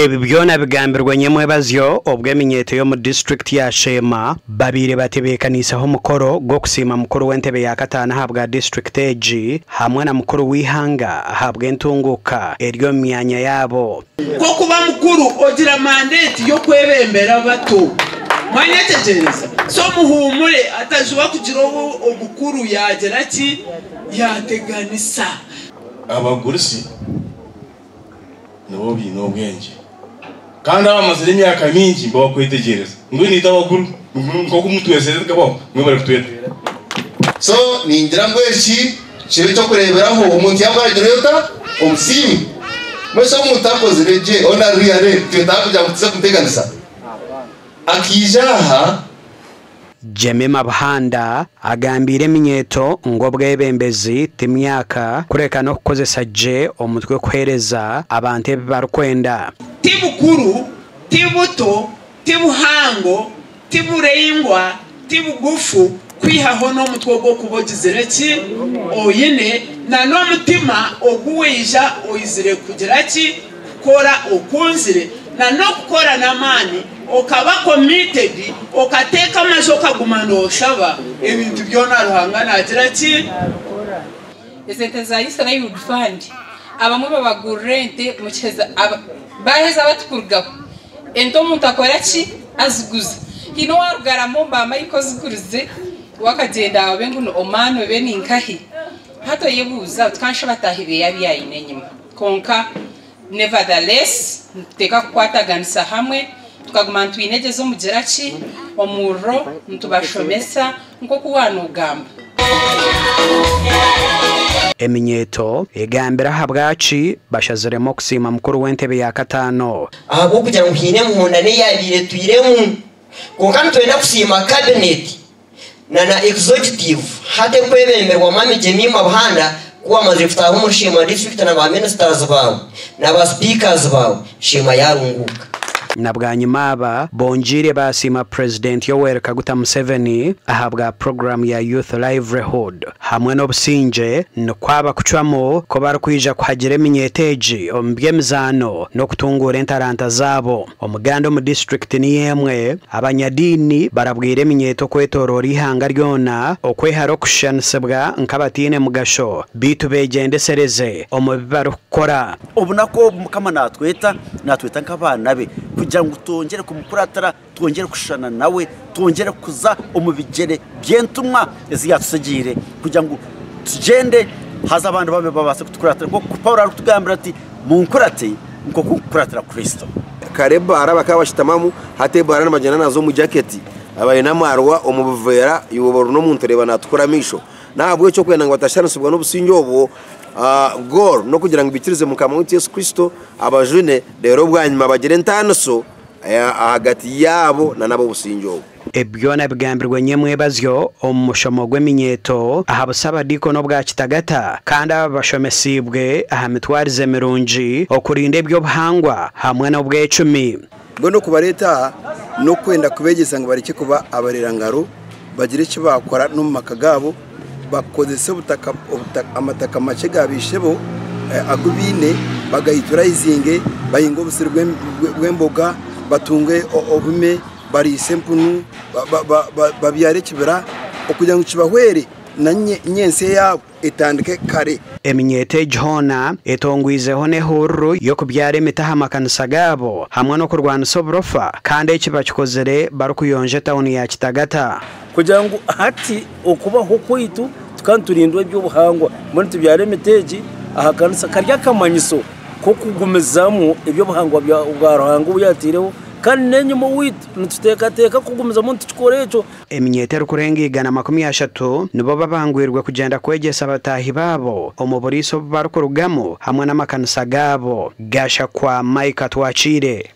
Ebi byona bigambirwe nyemwebazyo obwo eminyeeto y'omu disiturikiti ya Sheema babaire batebeekaniiseho omukoro gw'okusiima mukuru w'entebe ya kataano ahabwa disiturikiti egi hamwe na mukuru w'eihanga ahabw'entunguuka eri omu myanya yaabo. Nk'okuba mukuru ogira mandate y'okwebembera abato. Mwanyetegyereza? So muhuumure hatajuba kugira obu omukuru yaagira ki? Yaateganisa. Abagurusi nibo baine obwengye, kandi abamazire emyaka mingi nibo bakwetegyereza. Mbwenu itwe abakuru nk'oku mutwetsire tukabaho, mwebare kutweta. So ningira ngu eki kibe eky'okureeberaho omuntu yaaba aragira ota omusiime. Mbwenu shi omuntu akozire gye ona really twetaaga kugira ngu tuze kumuteganisa akaija aha? Jemima Buhanda agambiire eminyeeto ngu obwebembezi ti myaka kureka n'okukozesa gye omutwe kuheereza abantu ebi barikwenda. Ti bukuru, ti buto, ti buhango, ti buraingwa, ti bugufu, kwihaho n'omutwe ogw'okuba ogizire ki? Oine, na n'omutima ogu waija oizire kugira ki? Kukora okunzire, na n'okukora n'amaani, okaba committed, okateeka amaju okaguma nooshaba, ebintu byona Ruhanga naagira ki? Esente za Youth Livelihood Fund abamwe babagurira ente mukiheza baheza bati kurugaho ente omuntu akora ki aziguza haine owarugaramo maama ozigurize we akagyenda abe ngu omaani obe ninkahi hati oyebuuza oti kanshi bataahi beye abu yaine enyima kwonka nevertheless nituteekwa kukwataganisa hamwe tukaguma nitwinegyeza omugira ki omuriro nitubashomesa nk'oku waanogamba. Eminyeeto egambire ahabwaki bashaziremu okusiima mukuru w'entebe ya kataano. Ahabw'okugira ngu haine emihondano eyaabaire etwiremu. Kwonka nitwenda kusiima Kabineeti na na Executive hati erikwebemberwa Mwami Jemimah Buhanda ku wamazire kutaaha omuri Sheema District na ba Ministers baawe na ba Speakers baawe, Sheema yaarunguuka. Na bwanyima aba bongiire baasiima Purezidenti Yoweri Kaguta Museveni ahabwa puroguraamu ya Youth Livelihood hamwe n'obusingye nikwo aba kucwamu ku barikwija kuhagira eminyeeto egi omu by'emizaano n'okutunguura entaranta zaabo. Omuganda omu disiturikiti niyo emwe, abanyadiini barabwire eminyeeto okwetoroora eihanga ryona okwehara okushushanisibwa nk'abataine mugasho beitu beegyendesereze omu bi barikukora. Obunaku obu Mukama naatweta, naatweta nk'abaana be kugira ngu twongyere kumukuratira, twongyere kushushana nawe, twongyere kuza omu bigyere by'entumwa ezi yaatutsigiire kugira ngu tugyende haza abandi babe babaase kutukuratira nk'oku Paulo arikutugambira ati, Munkurate nk'oku nkukuratira Kristo. Kare ebaara bakaba bashutamamu, hati ebaara nibagyenda nazo omu jaketi. Abaine amaarwa omu buveera, iwe oba ori n'omuntu oreeba naatukura amaisho. N'ahabw'ekyo okwenda ngu batashanisibwa n'obusingye obwo, goal n'okugira ngu baikirize Mukama waitu Yesu Kristo abajune, reero bwanyima bagire entaaniso ahagati yaabo n'ab'obusingye obu. Ebi byona bigambirwe nyemwebazyo omu mushomo gw'eminyeeto aha busabadiikoni obwa Kitagata kandi aba bashomesiibwe aha mitwarize mirungi, okurinda eby'obuhangwa hamwe n'obwecumi. Mbwenu okubareeta aha n'okwenda kubeegyesa ngu barekye kuba abarerangaro, bagire eki baakora n'omu maka gaabo, bakozese obutaka amataka makye ga baishebo agu baine bagayuturayizinge, bahinge obusiri bw'emboga, batunge obume, bariise empunu, babyare ekibira okugira ngu kibahwere na nyentsya yaabo etandike kare. Eminyeeto egi hoona etongwizeho n'ehururu y'okubyara emiti aha makanisa gaabo hamwe n'okurwanisa oburofa kandi eki bakikozire barikuyonja etawuni ya Kitagata. Kugira ngu hati okubaho kwaitu tukaba niturindwa eby'obuhangwa, mbwenu tubyara emiti egi aha kanisa kari akamanyiso k'okugumizamu eby'obuhangwa bwa Ruhanga obu yaataireho kandi n'enyima owaitu nituteekateeka kugumizamu nitukikora ekyo. Eminyeeto erikurenga 130 nibo babangwirwe kugyenda kwegyesa bataahi baabo omu buriisa obu barikurugamu hamwe n'amakanisa gaabo. Gashakwa Micah Twakiire.